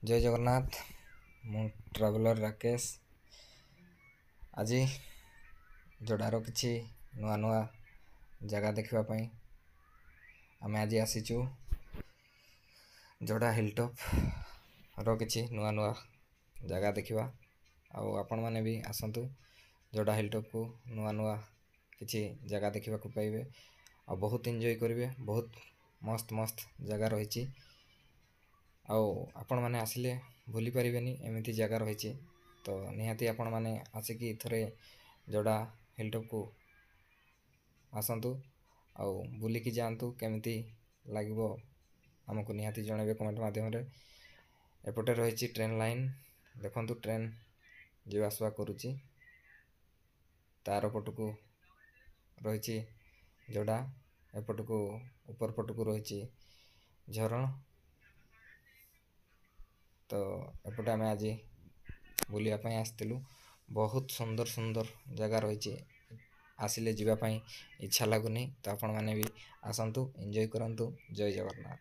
ଜୟ ଜଗନ୍ନାଥ। ମୁଁ ଟ୍ରାଭେଲର୍ ରାକେଶ। ଆଜି ଯୋଡ଼ାର କିଛି ନୂଆ ନୂଆ ଜାଗା ଦେଖିବା ପାଇଁ ଆମେ ଆଜି ଆସିଛୁ। ଯୋଡ଼ା ହିଲଟପ୍ର କିଛି ନୂଆ ନୂଆ ଜାଗା ଦେଖିବା, ଆଉ ଆପଣମାନେ ବି ଆସନ୍ତୁ ଯୋଡ଼ା ହିଲଟପ୍କୁ, ନୂଆ ନୂଆ କିଛି ଜାଗା ଦେଖିବାକୁ ପାଇବେ ଆଉ ବହୁତ ଏନ୍ଜୟ କରିବେ। ବହୁତ ମସ୍ତ ମସ୍ତ ଜାଗା ରହିଛି, ଆଉ ଆପଣମାନେ ଆସିଲେ ଭୁଲି ପାରିବେନି, ଏମିତି ଜାଗା ରହିଛି। ତ ନିହାତି ଆପଣମାନେ ଆସିକି ଥରେ ଯୋଡ଼ା ହିଲଟପ୍କୁ ଆସନ୍ତୁ ଆଉ ବୁଲିକି ଯାଆନ୍ତୁ। କେମିତି ଲାଗିବ ଆମକୁ ନିହାତି ଜଣାଇବେ କମେଣ୍ଟ ମାଧ୍ୟମରେ। ଏପଟେ ରହିଛି ଟ୍ରେନ୍ ଲାଇନ୍, ଦେଖନ୍ତୁ ଟ୍ରେନ୍ ଯିବା ଆସିବା କରୁଛି। ତାର ପଟକୁ ରହିଛି ଯୋଡ଼ା, ଏପଟକୁ ଉପର ପଟକୁ ରହିଛି ଝରଣ। ତ ଏପଟେ ଆମେ ଆଜି ବୁଲିବା ପାଇଁ ଆସିଥିଲୁ। ବହୁତ ସୁନ୍ଦର ସୁନ୍ଦର ଜାଗା ରହିଛି, ଆସିଲେ ଯିବା ପାଇଁ ଇଚ୍ଛା ଲାଗୁନି। ତ ଆପଣମାନେ ବି ଆସନ୍ତୁ, ଏନ୍ଜୟ କରନ୍ତୁ। ଜୟ ଜଗନ୍ନାଥ।